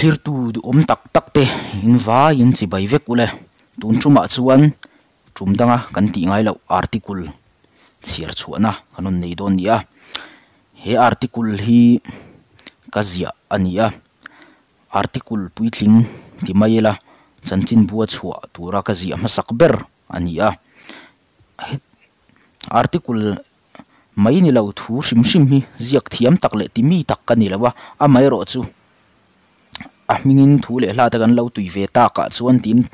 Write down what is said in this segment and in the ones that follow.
Thlirtu duhawm tak tak te in vaiin chibai vek ule. Tun tumah chuan tum danga kan tih ngai loh article chhiar chhuahna kan rawn nei dawn ni a. He article hi ka ziah a ni a. Article puitling ti mai ila chanchinbua chhuah tura ka ziah hmasak ber a ni a. Article mai ni lo thu hrim hrim hi ziak thiam tak leh ti mi tak ka ni lo a, amaherawh chu a hmingin thu leh hla te kan lo tui ve takah chuan tiin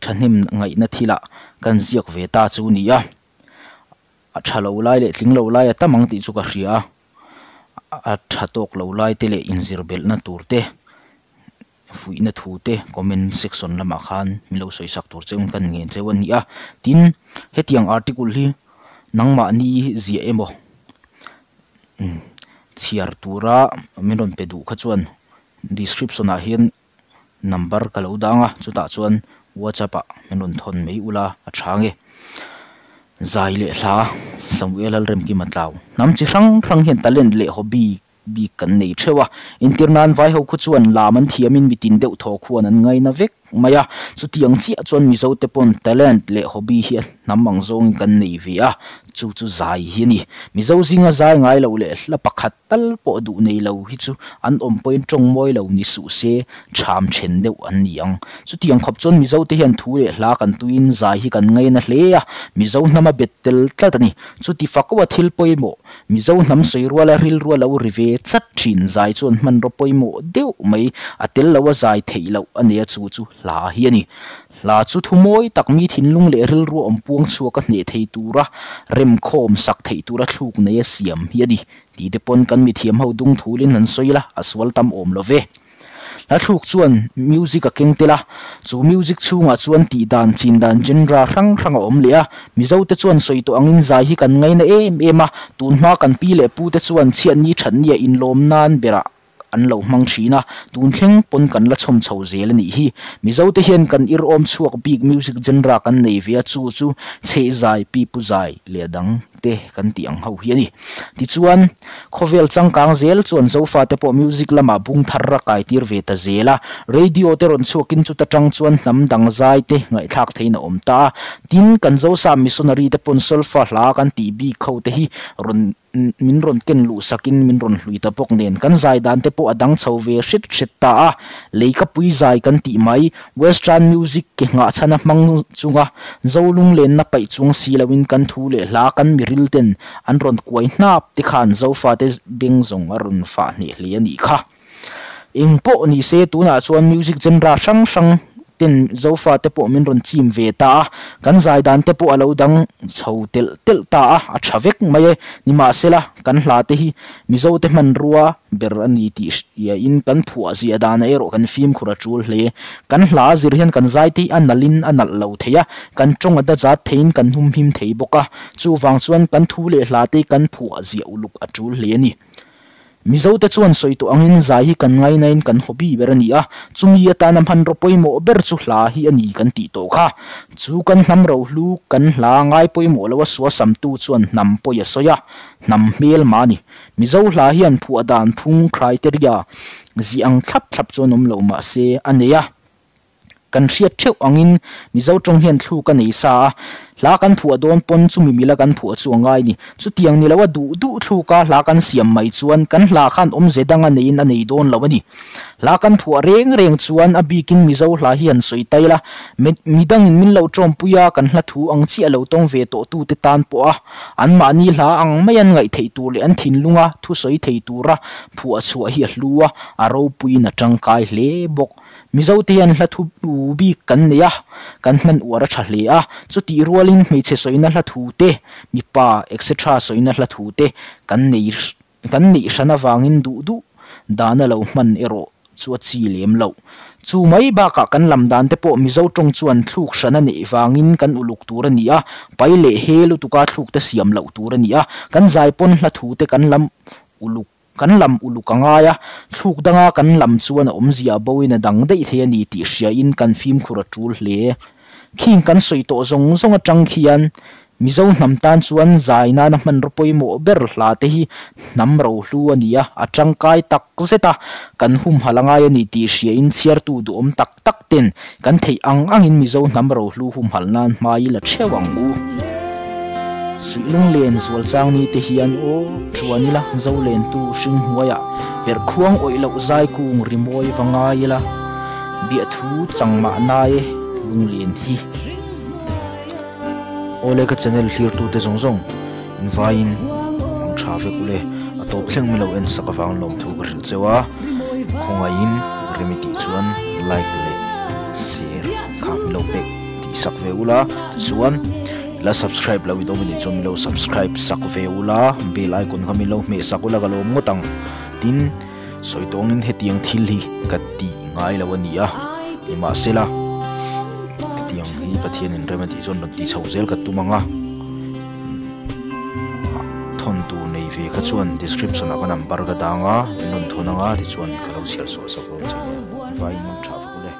thahnem ngaihna thilah kan ziak ve ta chu ni a, a tha lo lai leh tling lo lai a tam ang tih chu ka hria a, a tha tawk lo lai te leh inzir belhna tur te. Fuihna thu te comment section lamah khan min lo sawi sak tur cheu kan ngen cheu a ni a. Tin, hetiang article hi nangmahni ziah emaw chhiar tura min rawn pe duh kha chuan description ah hian number ka lo dang a, chutah chuan whatsapp ah min rawn thawn mai ula a tha nge. Zai leh hla Samuel Lalremkima Tlau hnam chi hrang hrang hian talent leh hobby bik kan nei theuh a. Entir nan vai ho khu chuan lam an thiamin mitin deuh thaw khuan an ngaina vek mai a. Chutiang chiah chuan Mizo te pawn talent leh hobby hi a hnam ang zawngin kan nei ve a, chu chu zai hi a ni. Mizo zinga zai ngai loh leh hla pakhat tal pawh duh nei lo hi chu an awm pawhin tawng mawi lo ni suh se ṭham ṭhen deuh an ni ang. Chutiang khawp chuan Mizo te hian thu leh hla kan tuiin zai hi kan ngaina hle a, Mizo hnama bet tel tlat a ni. Chuti fakawa thil pawimawh Mizo hnam sawi ruala rilru a lo ri ve tlat thin. Zai chuan hmanraw pawimawh deuh mai a tel lo a zai theih loh a nia chu chu hla hi a ni. Hla chu thu mawi tak mi thinlung leh rilru awm puang chhuak a hneh thei tura remkhawm sak theih tura thluk nei a siam hi a ni. Tih te pawn kan mithiam ho dung thulin han sawi la a sual tam awm lo ve. Hla thluk chuan music a keng tel a, chu music chhungah chuan tih dan, chin dan, genre hrang hrang a awm leh a. Mizo te chuan sawi tawh angin zai hi kan ngaina em em a, tun hma kan pi leh pu te chuan chhiatni thatnia inlawm nan berah an lo hmang thin a, tun thleng pawn kan la chhawm chho zel a nih hi. Mizo te hian kan irhawm chhuak bik music genre kan nei ve a, chu chu chheih zai, pipu zai leh a dang. te kan tih ang ho hi a ni. Tichuan, khawvel changkang zel chuan Zofate pawh music lamah bung thar a kaitir ve ta zel a. Radio te rawn chhuakin chuta tang chuan hnam dang zai te ngaihthlak theiin a awm ta a. Tin, kan Zosa missionary te pawn solfa hla kan tih bik ho te hi rawn min rawn ken luh sakin min rawn hlui ta bawk nen kan zai dan te pawh a dang chho ve hret hret ta a. Leikapui zai kan tih mai Western music ke nghahchhana hmang chunga Zo lunglenna paih chung si loin kan thu leh hla kan miril ten an rawn kuai hnap te khan Zofate beng zawng a rawn fah hneh hle a nih kha. Eng pawh ni se tunah chuan music genre hrang hrang ten Zofate pawh min rawn chim ve ta a, kan zai dan te pawh a lo dang chho telh telh ta a, a tha vek mai e. Nimahsela kan hla te hi Mizote hmanrua ber a ni tih hriain kan phuah ziah danah erawh kan fimkhur a tul hle. Kan hla a zir hian kan zai te hi a nalhin a nalh lo thei a, kan tawng a dazat theiin kan humhim thei bawk a, chuvang chuan kan thu leh hla te hi kan phuah ziah uluk a tul hle a ni. Mizote chuan sawi tawh angin zai hi kan ngainain kan hobby ber a ni a, chumi atana hmanraw pawimawh ber chu hla hi a ni kan tih tawh kha. Chu kan hnam rohlu kan hla ngai pawimawh lo a suasamtu chuan hnam pawi a sawi a, Hnam hmel mah a ni. Mizo hla hian phuah dan phung criteria zih ang thlap thlap chuan awm lo mah se a nei a. Kan hriat theuh angin Mizo tawng hian thluk a nei sa a, hla kan phuah dawn pawn chumi mila kan phuah chu a ngai ni. Chutiang ni loa duh duh thluka hla kan siam mai chuan kan hla khan awmze dang a neiin a nei dawn lo a ni. Hla kan phuah reng reng chuan a bikin Mizo hla hi han sawi tai la, midangin min lo tawmpui a, kan hla thu ang chiah lo tawng ve tawh tute tan pawh a anmahni hla ang mai an ngaih theih tur leh an thinlunga thusawi thei tura phuah chhuah hi a hlu a, a ropuiin a tangkai hle bawk. Mizote hian hla thu bik kan nei a, kan hman uar a tha hle a, chutih rualin hmeichhe sawina hla thu te, mipa etc sawina hla thu te kan nei Kan neih hran avangin duh duh dana lo hman erawh chu a chi lem loh. Chu mai bakah kan lam dan te pawh Mizo tawng chuan thluk hran a neih vangin kan uluk tur a ni a, pai leh he lutuka thluk te siam loh tur a ni a, kan zaipawn hla thu te kan lam uluk kan lam uluk a ngai a, thluk danga kan lam chuan a awmzia boin a dang daih thei a ni tih hriain kan fimkhur a tul hle. Khing kan sawi tawh zawng zawng atang khian. Mizo hnam tan chuan zai nana hmanraw pawimawh ber hla te hi hnam rohlu a ni a, a tangkai tak zet a, kan humhalh a ngai a ni tih hriain chhiartu duhawm tak tak ten kan theih ang angin Mizo hnam rohlu humhalh nan hma i la theuh ang u. Suihlunglen zual chang ni te hian aw chuan ila Zolentu hring hnuaiah perhkhuang awih loh zai kung rimawi va ngai ila biahthu chang mah nai lunglen hi. Awle ka channel thlirtute zawng zawng invaiin mang tha vek ule a tawp thleng milo en sak avang lawmthu ka hrilh cheu a khawngaihin remi tih chuan like leh share kha milo pek tih sak ve ula tichuan la subscribe lo in awm anih chuan milo subscribe sak ve ula bell icon kha milo hmeh sak ula ka lawm ngawt ang tin Sawi tawngin hetiang thil hi ka tih ngai lo a ni a, nimahsela hetiang hi Pathianin rem a tih chuan rawn tih chhoh zel ka tum ang a, thawn tur nei ve kha chuan description ah ka number ka dang a, min rawn thawn ang a tichuan ka lo chhiar sual sak dawn che nia, vaiin rawn tha vek ule.